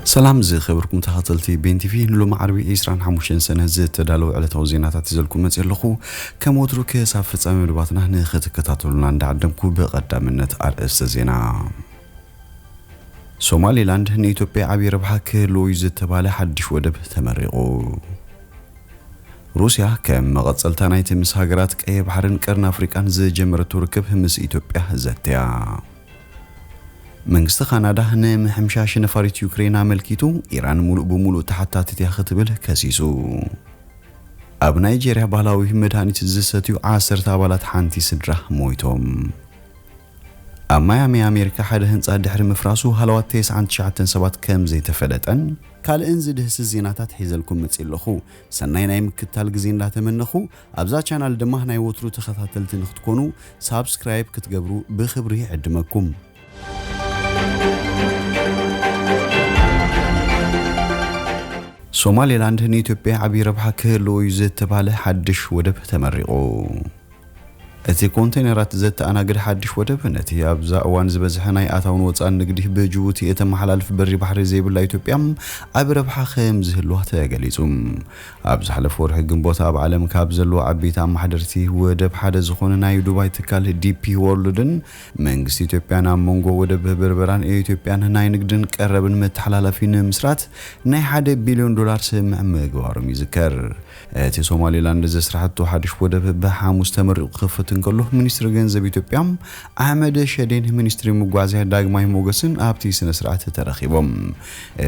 ሰላም ዝኸበርኩም ተኸታተልቲ ቤን ቲቪ፣ ንሎሚ ዓርቢ ዕስራን ሓሙሽተን ሰነ ዝተዳለወ ዕለታዊ ዜናታት ይዘልኩም መጽእ ኣለኹ። ከም ወትሩ ክሳብ ፍጻሜ መደባትና ንኽትከታተሉና እንዳዓደምኩ፣ ብቐዳምነት ኣርእስተ ዜና። ሶማሊላንድ ንኢትዮጵያ ዓብዪ ረብሓ ክህልዎ እዩ ዝተባለ ሓድሽ ወደብ ተመሪቑ። ሩስያ ከም መቐጸልታ ናይቲ ምስ ሃገራት ቀይሕ ባሕርን ቀርኒ ኣፍሪቃን ዝጀመረቶ ርክብ ምስ ኢትዮጵያ ዘትያ። መንግስቲ ካናዳ ንምሕምሻሽ ነፋሪት ዩክሬን ኣመልኪቱ፣ ኢራን ሙሉእ ብሙሉእ ተሓታቲት እያ ክትብል ከሲሱ። ኣብ ናይጄርያ ባህላዊ መድሃኒት ዝሰትዩ ዓሰርተ ኣባላት ሓንቲ ስድራ ሞይቶም። ኣብ ማያሚ ኣሜሪካ ሓደ ህንጻ ድሕሪ ምፍራሱ ሃለዋት ተስዓን ትሽዓተን ሰባት ከም ዘይተፈለጠን ካልእን ዝድህስስ ዜናታት ሒዘልኩም መጽእ ኣለኹ። ሰናይ ናይ ምክትታል ግዜ እንዳተመነኹ፣ ኣብዛ ቻናል ድማ ናይ ወትሩ ተኸታተልቲ ንክትኮኑ ሳብስክራይብ ክትገብሩ ብኽብሪ ይዕድመኩም። ሶማሌላንድ ንኢትዮጵያ ዓብዪ ረብሓ ክህልዎ እዩ ዝተባለ ሓድሽ ወደብ ተመሪቑ። እቲ ኮንቴነራት ዘተኣናግድ ሓድሽ ወደብ ነቲ ኣብዛ እዋን ዝበዝሐ ናይ ኣታውን ወፃእን ንግዲ ብጅቡቲ እተመሓላልፍ በሪ ባሕሪ ዘይብላ ኢትዮጵያ ዓቢ ረብሓ ከም ዝህልዋ ተገሊጹ። ኣብ ዝሓለፈ ወርሒ ግንቦት ኣብ ዓለም ካብ ዘለዉ ዓበይቲ ኣመሓደርቲ ወደብ ሓደ ዝኾነ ናይ ዱባይ ትካል ዲፒ ወርልድን መንግስቲ ኢትዮጵያን ኣብ መንጎ ወደብ በርበራን ኢትዮጵያን ናይ ንግድን ቀረብን መተሓላለፊ ንምስራት ናይ ሓደ ቢልዮን ዶላር ስምምዕ ምግባሮም ይዝከር። እቲ ሶማሌላንድ ዘስራሕቶ ሓድሽ ወደብ ብሓሙስ ተመሪቑ ክኽፈት እንከሎ፣ ሚኒስትሪ ገንዘብ ኢትዮጵያ ኣሕመድ ሸዴን ሚኒስትሪ መጓዓዝያ ዳግማይ ሞገስን ኣብቲ ስነ ስርዓት ተረኺቦም።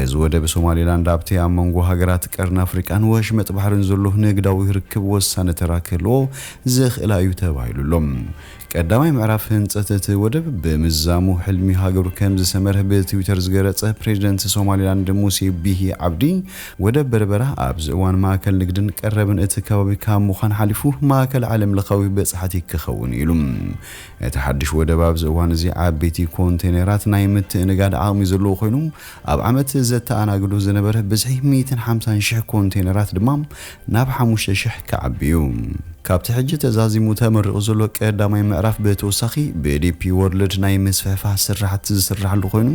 እዚ ወደብ ሶማሌላንድ ኣብቲ ኣብ መንጎ ሃገራት ቀርኒ ኣፍሪቃን ወሽመጥ ባሕርን ዘሎ ንግዳዊ ርክብ ወሳኒ ተራ ክህልዎ ዝኽእላ እዩ ተባሂሉሎም። ቀዳማይ ምዕራፍ ህንጸት እቲ ወደብ ብምዛሙ ሕልሚ ሃገሩ ከም ዝሰመረ ብትዊተር ዝገለጸ ፕሬዚደንት ሶማሊላንድ ሙሴ ቢሂ ዓብዲ፣ ወደብ በርበራ ኣብዚ እዋን ማእከል ንግድን ቀረብን እቲ ከባቢ ካብ ምዃን ሓሊፉ ማእከል ዓለም ለኻዊ በጻሕቲ ክኸውን እዩ ኢሉ። እቲ ሓድሽ ወደብ ኣብዚ እዋን እዚ ዓበይቲ ኮንቴነራት ናይ ምትእንጋድ ዓቕሚ ዘለዎ ኮይኑ፣ ኣብ ዓመት ዘተኣናግዶ ዝነበረ ብዝሒ ሚእትን ሓምሳን ሽሕ ኮንቴነራት ድማ ናብ ሓሙሽተ ሽሕ ክዓቢ እዩ። ካብቲ ሕጂ ተዛዚሙ ተመሪቑ ዘሎ ቀዳማይ ምዕራፍ ብተወሳኺ ብዲፒ ወርልድ ናይ ምስፍሕፋሕ ስራሕቲ ዝስራሕሉ ኮይኑ፣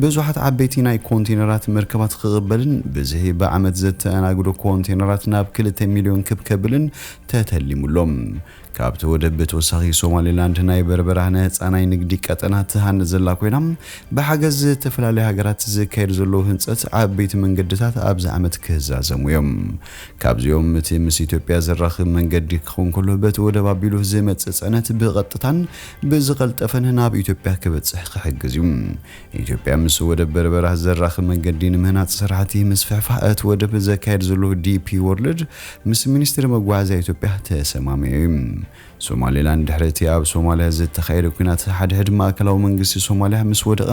ብዙሓት ዓበይቲ ናይ ኮንቴነራት መርከባት ክቕበልን ብዝሒ ብዓመት ዘተኣናግዶ ኮንቴነራት ናብ ክልተ ሚልዮን ክብ ከብልን ተተሊሙሎም። ካብቲ ወደብ ብተወሳኺ ሶማሌላንድ ናይ በርበራ ነፃ ናይ ንግዲ ቀጠና ትሃንጽ ዘላ ኮይና፣ ብሓገዝ ዝተፈላለዩ ሃገራት ዝካየድ ዘሎ ህንጸት ዓበይቲ መንገድታት ኣብዚ ዓመት ክዛዘሙ እዮም። ካብዚኦም እቲ ምስ ኢትዮጵያ ዘራኽብ መንገዲ ክኸውን ከሎ፣ በቲ ወደብ ኣቢሉ ዝመጽእ ጽዕነት ብቐጥታን ብዝቐልጠፈን ናብ ኢትዮጵያ ክበጽሕ ክሕግዝ እዩ። ኢትዮጵያ ምስ ወደብ በርበራ ዘራኽብ መንገዲ ንምህናጽ ስራሕቲ ምስፍሕፋሕ እቲ ወደብ ዘካየድ ዘሎ ዲፒ ወርልድ ምስ ሚኒስትሪ መጓዓዝያ ኢትዮጵያ ተሰማሚዑ እዩ። ሶማሌላንድ ድሕሪ እቲ ኣብ ሶማልያ ዝተኻየደ ኲናት ሓድሕድ ማእከላዊ መንግስቲ ሶማልያ ምስ ወደቐ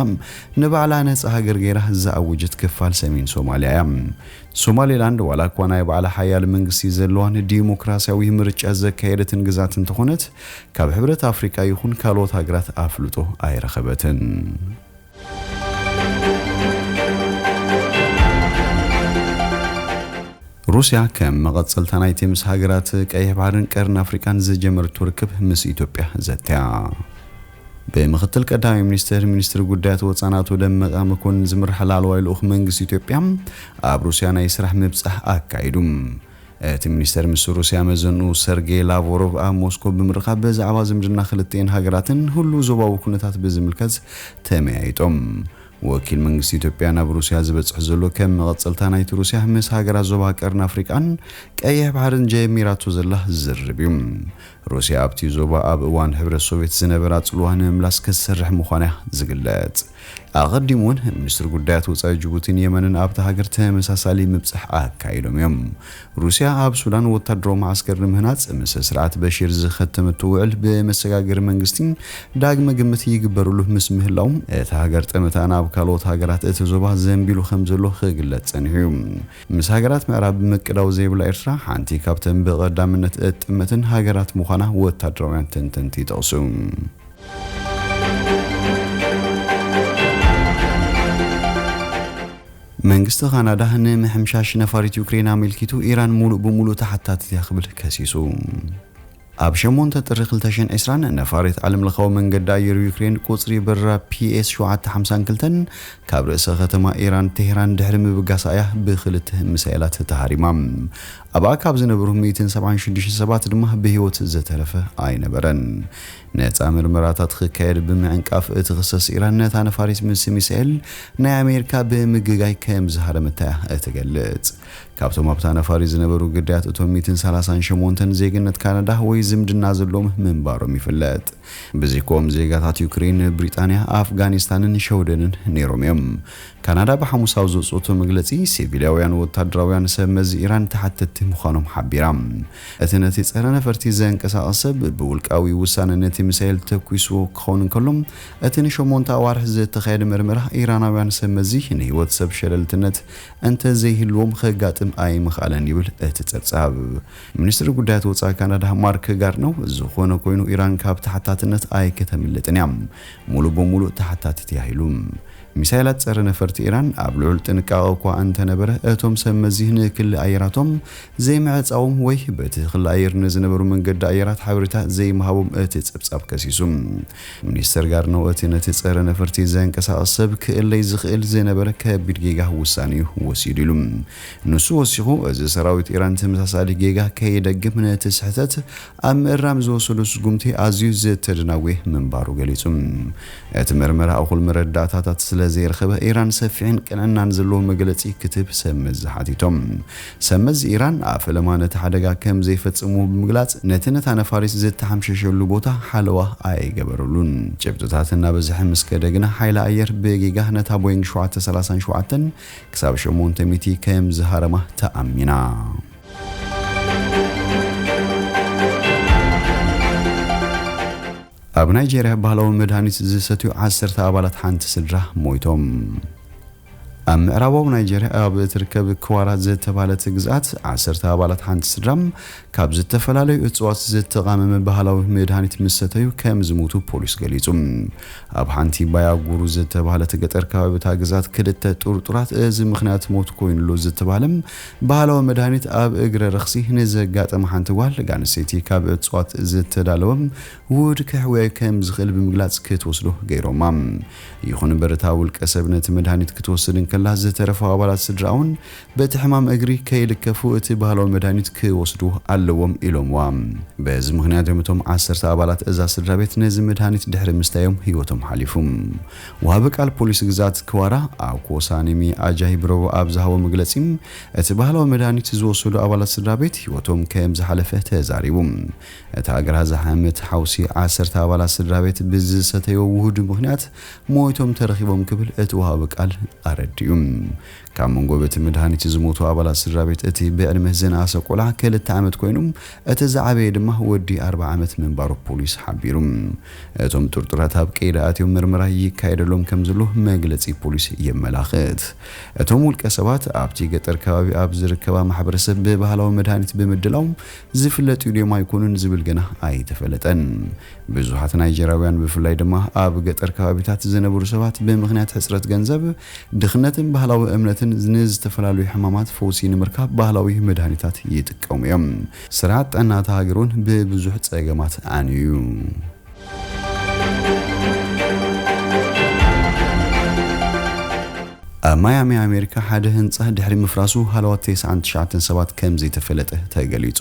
ንባዕላ ነጻ ሃገር ገይራ ዝኣወጀት ክፋል ሰሜን ሶማልያ እያ። ሶማሌላንድ ዋላ እኳ ናይ ባዕላ ሓያል መንግስቲ ዘለዋን ዲሞክራሲያዊ ምርጫ ዘካየደትን ግዛት እንተኾነት፣ ካብ ሕብረት ኣፍሪቃ ይኹን ካልኦት ሃገራት ኣፍልጦ ኣይረኸበትን። ሩስያ ከም መቐጸልታ ናይቲ ምስ ሃገራት ቀይሕ ባሕርን ቀርኒ ኣፍሪቃን ዝጀመረቶ ርክብ ምስ ኢትዮጵያ ዘትያ። ብምኽትል ቀዳማይ ሚኒስትር፣ ሚኒስትር ጉዳያት ወጻኢ ኣቶ ደመቀ መኮንን ዝምራሕ ላዕለዋይ ልኡኽ መንግስቲ ኢትዮጵያ ኣብ ሩስያ ናይ ስራሕ ምብጻሕ ኣካይዱ። እቲ ሚኒስተር ምስ ሩስያ መዘንኡ ሰርጌይ ላቮሮቭ ኣብ ሞስኮ ብምርኻብ ብዛዕባ ዝምድና ክልቲኤን ሃገራትን ህሉው ዞባዊ ኩነታት ብዝምልከት ተመያይጦም። ወኪል መንግስቲ ኢትዮጵያ ናብ ሩስያ ዝበጽሕ ዘሎ ከም መቐጸልታ ናይቲ ሩስያ ምስ ሃገራት ዞባ ቀርኒ ኣፍሪቃን ቀይሕ ባሕርን ጀሚራቶ ዘላ ዝርርብ እዩ። ሩስያ ኣብቲ ዞባ ኣብ እዋን ሕብረት ሶቪየት ዝነበራ ጽልዋ ንምምላስ ክትሰርሕ ምዃና ዝግለጽ። ኣቐዲሙ እውን ሚኒስትሪ ጉዳያት ወጻኢ ጅቡቲን የመንን ኣብታ ሃገር ተመሳሳሊ ምብጻሕ ኣካይዶም እዮም። ሩስያ ኣብ ሱዳን ወታደራዊ መዓስከር ንምህናጽ ምስ ስርዓት በሺር ዝኸተመቶ ውዕል ብመሰጋገሪ መንግስቲ ዳግመ ግምት ይግበርሉ ምስ ምህላው፣ እታ ሃገር ጠመታ ናብ ካልኦት ሃገራት እቲ ዞባ ዘንቢሉ ከም ዘሎ ክግለጽ ጸኒሑ እዩ። ምስ ሃገራት ምዕራብ ምቅዳው ዘይብላ ኤርትራ ሓንቲ ካብተን ብቐዳምነት እትጥመትን ሃገራት ምዃና ወታደራውያን ተንተንቲ ይጠቕሱ። መንግስቲ ካናዳ ንምሕምሻሽ ነፋሪት ዩክሬን ኣመልኪቱ ኢራን ሙሉእ ብሙሉእ ተሓታቲት እያ ክብል ከሲሱ። ኣብ ሸሞንተ ጥሪ ክልተ ሽሕን ዕስራን ነፋሪት ዓለምለኻዊ መንገዲ ኣየር ዩክሬን ቁጽሪ በረራ ፒ ኤስ ሸውዓተ ሓምሳን ክልተን ካብ ርእሰ ከተማ ኢራን ቴህራን ድሕሪ ምብጋሳ እያ ብኽልተ ሚሳኤላት ተሃሪማ። ኣብኣ ካብ ዝነበሩ ሚእትን ሰብዓን ሽዱሽተ ሰባት ድማ ብህይወት ዝተረፈ ኣይነበረን። ነጻ ምርመራታት ክካየድ ብምዕንቃፍ እትኽሰስ ኢራን ነታ ነፋሪት ምስ ሚሳኤል ናይ ኣሜሪካ ብምግጋይ ከም ዝሃረመታ እያ እትገልጽ። ካብቶም ኣብታ ነፋሪት ዝነበሩ ግዳያት እቶም ሚእትን ሰላሳን ሸሞንተን ዜግነት ካናዳ ወይ ዝምድና ዘለዎም ምንባሮም ይፍለጥ። ብዘይኮም ዜጋታት ዩክሬን፣ ብሪጣንያ፣ ኣፍጋኒስታንን ሸውደንን ነይሮም እዮም። ካናዳ ብሓሙስ ኣብ ዘውፅኦቶ መግለፂ፣ ሲቪላውያን ወታደራውያን ሰብ መዚ ኢራን ተሓተትቲ ምዃኖም ሓቢራ። እቲ ነቲ ጸረ ነፈርቲ ዘንቀሳቕስ ሰብ ብውልቃዊ ውሳነ ነቲ ሚሳኤል ተኩስዎ ክኸውን እንከሎ፣ እቲ ንሸሞንተ ኣዋርሕ ዝተኻየደ መርመራ ኢራናውያን ሰብ መዚ ንህይወት ሰብ ሸለልትነት እንተ ዘይህልዎም ከጋጥም ኣይምኽኣለን ይብል እቲ ጸብጻብ። ሚኒስትሪ ጉዳያት ወጻኢ ካናዳ ማርክ ጋርነው፣ ዝኾነ ኮይኑ ኢራን ካብ ተሓታትነት ኣይክተምልጥን እያ፣ ሙሉእ ብሙሉእ ተሓታቲት እያ ኢሉ። ሚሳይላት ጸረ ነፈርቲ ኢራን ኣብ ልዑል ጥንቃቐ እኳ እንተነበረ፣ እቶም ሰብ መዚ ንክሊ ኣየራቶም ዘይምዕጻዎም ወይ በቲ ክሊ ኣየር ንዝነበሩ መንገዲ ኣየራት ሓበሬታ ዘይምሃቦም እቲ ጸብጻብ ከሲሱ። ሚኒስተር ጋርነው እቲ ነቲ ጸረ ነፈርቲ ዘንቀሳቕስ ሰብ ክእለይ ዝኽእል ዝነበረ ከቢድ ጌጋ ውሳኔ እዩ ወሲዱ ኢሉ። ንሱ ወሲኹ፣ እዚ ሰራዊት ኢራን ተመሳሳሊ ጌጋ ከይደግም ነቲ ስሕተት ኣብ ምእራም ዝወሰዶ ስጉምቲ ኣዝዩ ዘተደናጎየ ምንባሩ ገሊጹ። እቲ መርመራ እኹል መረዳእታታት ስለ ዘይረኸበ፣ ኢራን ሰፊሕን ቅንዕናን ዘለዎ መግለጺ ክትህብ ሰብ መዚ ሓቲቶም። ሰብ መዚ ኢራን ኣብ ፈለማ ነቲ ሓደጋ ከም ዘይፈጽሙ ብምግላጽ፣ ነቲ ነታ ነፋሪት ዝተሓምሸሸሉ ቦታ ሓለዋ ኣይገበረሉን። ጭብጥታት እናበዝሐ ምስ ከደ ግና፣ ሓይሊ ኣየር ብጌጋ ነታ ቦይንግ ሸውዓተ ሰላሳን ሸውዓተን ክሳብ ሸሞንተ ሚእቲ ከም ዝሃረማ ተኣሚና። ኣብ ናይጄርያ ባህላዊ መድሃኒት ዝሰትዩ ዓሰርተ ኣባላት ሓንቲ ስድራ ሞይቶም። ኣብ ምዕራባዊ ናይጄርያ ኣብ እትርከብ ክዋራ ዝተባህለት ግዝኣት፣ ዓሰርተ ኣባላት ሓንቲ ስድራ ካብ ዝተፈላለዩ እጽዋት ዝተቓመመ ባህላዊ መድሃኒት ምስ ሰተዩ ከም ዝሞቱ ፖሊስ ገሊጹ። ኣብ ሓንቲ ባያጉሩ ዝተባህለት ገጠር ከባቢ እታ ግዝኣት፣ ክልተ ጥርጡራት እዚ ምኽንያት ሞት ኮይኑሉ ዝተባህለ ባህላዊ መድሃኒት ኣብ እግረ ረኽሲ ንዘጋጠመ ሓንቲ ጓል ኣንስተይቲ ካብ እጽዋት ዝተዳለወ ውሁድ ከሕውያ ከም ዝኽእል ብምግላጽ ክትወስዶ ገይሮማ። ይኹን እምበር፣ እታ ውልቀ ሰብ ነቲ መድሃኒት ክትወስድ እንከላ፣ ዝተረፉ ኣባላት ስድራኣ እውን በቲ ሕማም እግሪ ከይልከፉ እቲ ባህላዊ መድሃኒት ክወስዱ ኣለዎም ኢሎምዋ። በዚ ምኽንያት እዮም እቶም ዓሰርተ ኣባላት እዛ ስድራ ቤት ነዚ መድሃኒት ድሕሪ ምስታዮም ህይወቶም ሓሊፉ። ወሃቢ ቃል ፖሊስ ግዝኣት ክዋራ ኣኮሳኒሚ ኣጃሂብሮቦ ኣብ ዝሃቦ መግለጺ፣ እቲ ባህላዊ መድሃኒት ዝወሰዱ ኣባላት ስድራ ቤት ህይወቶም ከም ዝሓለፈ ተዛሪቡ። እታ ኣግራዛ ሓመት ሓውሲ ዓሰርተ ኣባላት ስድራ ቤት ብዝሰተዮ ውሁድ ምኽንያት ሞይቶም ተረኺቦም ክብል እቲ ወሃቢ ቃል ኣረዲኡ። ካብ መንጎ በቲ መድሃኒት ዝሞቱ ኣባላት ስድራ ቤት እቲ ብዕድመ ዝነኣሰ ቆልዓ ክልተ ዓመት ኮይኑ፣ እቲ ዝዓበየ ድማ ወዲ ኣርብዓ ዓመት ምንባሩ ፖሊስ ሓቢሩ። እቶም ጥርጡራት ኣብ ቀይዲ ኣትዮም ምርመራ ይካየደሎም ከም ዘሎ መግለጺ ፖሊስ የመላኽት። እቶም ውልቀ ሰባት ኣብቲ ገጠር ከባቢ ኣብ ዝርከባ ማሕበረሰብ ብባህላዊ መድሃኒት ብምድላው ዝፍለጡ ድዮም ኣይኮኑን ዝብል ገና ኣይተፈለጠን። ብዙሓት ናይጀራውያን፣ ብፍላይ ድማ ኣብ ገጠር ከባቢታት ዝነብሩ ሰባት፣ ብምኽንያት ሕጽረት ገንዘብ፣ ድኽነትን ባህላዊ እምነትን ንዝተፈላለዩ ሕማማት ፈውሲ ንምርካብ ባህላዊ መድሃኒታት ይጥቀሙ እዮም። ስርዓት ጥዕና እታ ሃገር እውን ብብዙሕ ጸገማት ዓንዩ እዩ። ኣብ ማያሚ ኣሜሪካ ሓደ ህንጻ ድሕሪ ምፍራሱ ሃለዋት ተስዓን ትሽዓተን ሰባት ከም ዘይተፈለጠ ተገሊጹ።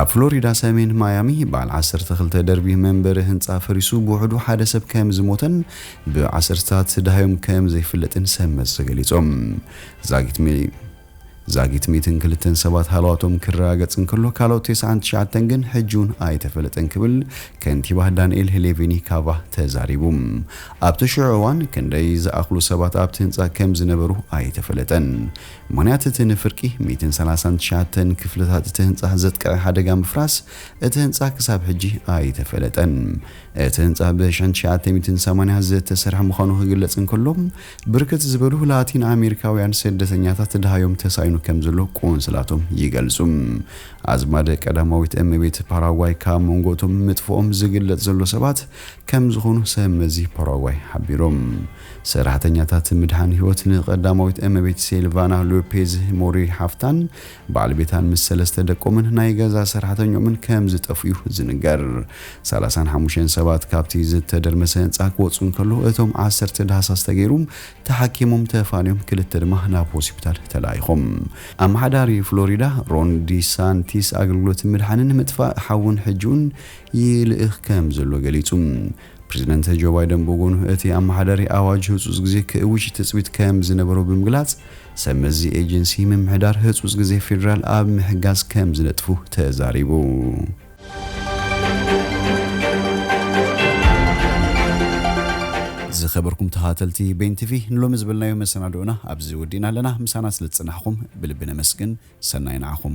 ኣብ ፍሎሪዳ ሰሜን ማያሚ በዓል ዓሰርተ ክልተ ደርቢ መንበሪ ህንጻ ፈሪሱ ብውሕዱ ሓደ ሰብ ከም ዝሞተን ብዓሰርተታት ደሃዮም ከም ዘይፍለጥን ሰብ መዚ ገሊጾም። ዛጊት ሚ-፣ ዛጊት ሚእትን ክልተን ሰባት ሃለዋቶም ክረጋገጽ እንከሎ፣ ካልኦት ተስዓን ትሽዓተን ግን ሕጂ እውን ኣይተፈለጠን ክብል ከንቲባ ዳንኤል ሄሌቬኒ ካቫ ተዛሪቡ። ኣብቲ ሽዑ እዋን ክንደይ ዝኣኽሉ ሰባት ኣብቲ ህንጻ ከም ዝነበሩ ኣይተፈለጠን። ምኽንያት እቲ ንፍርቂ ሚእትን ሰላሳን ትሽዓተን ክፍልታት እቲ ህንጻ ዘጥቅዐ ሓደጋ ምፍራስ እቲ ህንጻ ክሳብ ሕጂ ኣይተፈለጠን። እቲ ህንጻ ብሽሕን ትሽዓተ ሚእትን ሰማንያ ዝተሰርሐ ምዃኑ ክግለጽ እንከሎ፣ ብርክት ዝበሉ ላቲን ኣሜሪካውያን ስደተኛታት ደሃዮም ተሳኢኑ ከም ዘሎ ቆንስላቶም ይገልጹ። ኣዝማድ ቀዳማዊት እመቤት ፓራጓይ ካብ መንጎቶም ምጥፍኦም ዝግለጽ ዘሎ ሰባት ከም ዝኾኑ ሰብ መዚ ፓራጓይ ሓቢሮም። ሰራሕተኛታት ምድሓን ህይወት ንቀዳማዊት እመቤት ሲልቫና ሎፔዝ ሞሪ ሓፍታን በዓል ቤታን ምስ ሰለስተ ደቆምን ናይ ገዛ ሰራሕተኞምን ከም ዝጠፍኡ እዩ ዝንገር። ሰላሳን ሓሙሽተን ሰባት ካብቲ ዝተደርመሰ ህንጻ ክወጹ እንከሎ፣ እቶም ዓሰርተ ዳህሳስ ተገይሩ ተሓኪሞም ተፋንዮም፣ ክልተ ድማ ናብ ሆስፒታል ተላኢኾም። ኣመሓዳሪ ፍሎሪዳ ሮን ዲሳንቲስ ኣገልግሎት ምድሓንን ምጥፋእ ሓውን ሕጂ እውን ይልእኽ ከም ዘሎ ገሊጹ። ፕሬዚደንት ጆ ባይደን ብወገኑ፣ እቲ ኣመሓዳሪ ኣዋጅ ህጹጽ ግዜ ክእውጅ ትጽቢት ከም ዝነበሮ ብምግላጽ፣ ሰብ መዚ ኤጀንሲ ምምሕዳር ህጹጽ ግዜ ፌዴራል ኣብ ምሕጋዝ ከም ዝነጥፉ ተዛሪቡ። ዝኸበርኩም ተኸታተልቲ ቤን ቲቪ፣ ንሎሚ ዝበልናዮ መሰናድኦና ኣብዚ ወዲእና ኣለና። ምሳና ስለ ዝጸናሕኩም ብልቢ ነመስግን። ሰናይ ንዓኹም።